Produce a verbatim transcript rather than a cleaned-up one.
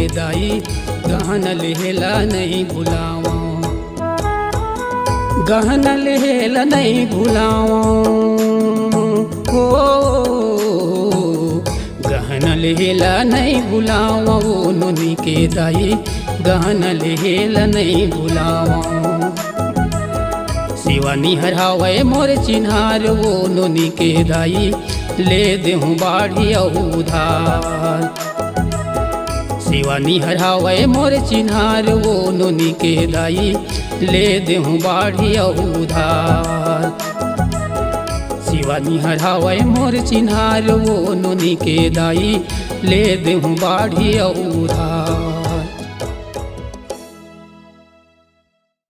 दाई, गहना लेहे ला नइ भुलावंव, गहना लेहे ला नइ भुलावंव। हो, गहना लेहे ला नइ भुलावंव, ओ नोनी के दाई, गहना लेहे ला नइ भुलावंव। सिवानी हर हावय मोर चिन्हार, ओ नोनी के दाई, ले देहूं बाढ़ी अउ उधार। सिवानी हर हावय मोर चिन्हार, ओ नोनी के दाई, ले देहूं बाढ़ी अउ उधार। सिवानी हर हावय मोर चिन्हार, ओ नोनी के दाई, ले देहूं बाढ़ी अउ उधार।